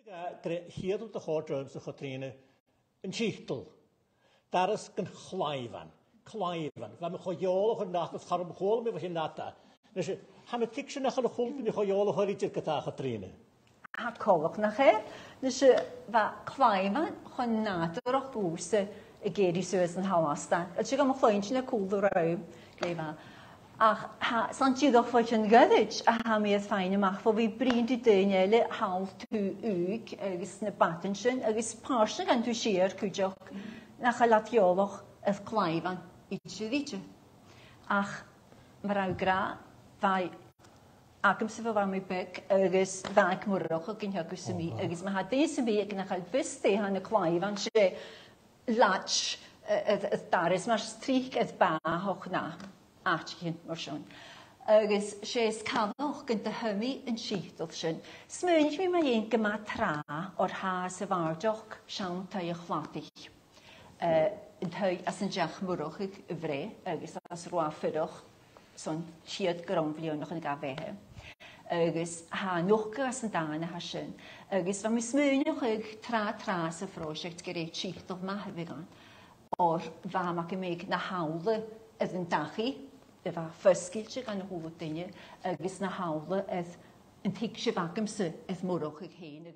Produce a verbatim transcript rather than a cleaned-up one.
Gur e a' chiad rud a chòrd rium-sa, a Chatrìona, an tiotal. Doras gun Chlàimhean. Clàimhean. Bha mi cho eòlach air an àite, cha robh mi a' creidsinn gu bheil sin ann. Nise, tha mi a' tuigsinn nach eil a h-uile duine cho eòlach air idir ge-tà, a Chatrìona. Tha coltach, nach eil? Nise, bha Clàimhean cho nàdarrach dhòmhsa ag èirigh suas an t-Sabhal Stàit. Tha e gam chluinntinn air cùl an rùim, glè mhath. Ach tha, 's ann dìreach bho chionn ghoirid a tha mi air faighinn a-mach bho bhith a' bruidhinn ri daoine eile thall Tubh Ùige agus na badain sin, agus pàirt dhiubh an taobh siar cuideachd, nach eil iad eòlach air Clàimhean idir idir. Ach mar a bha mi ag ràdh, bha agamsa bho bha mi beag, agus bha e aig Murchadh gun teagamh sam bith, agus ma tha duine sam bith aig nach eil fios dè th' ann an Clàimhean, 's e làid, eh, eh, eh, doras, mar as trice air bàthach no àiteachan mar sin. Agus 's e as coireach gun do thuig mi an tiotal sin. Smaoinich mi mu dheidhinn gu math tràth oir tha sa bhàrdachd seann taigh a' chladaich, eh, an taigh às an deach Murchadh a bhreith agus às an robh e a' fuireach son ceud gram bhliadhnaichean aig a bheatha. Agus tha e a' nochdadh às an dàn a tha sin. Agus bha mi a' smaoineachadh tràth, tràth sa phròiseact gur e tiotal math a bhiodh ann. Oir bha e mar gum biodh na shamhla air an dachaigh, a bha fosgailte dhan a h-uile duine, agus na shamhla air an tuigse a bh' agamsa air Murchadh fhèin.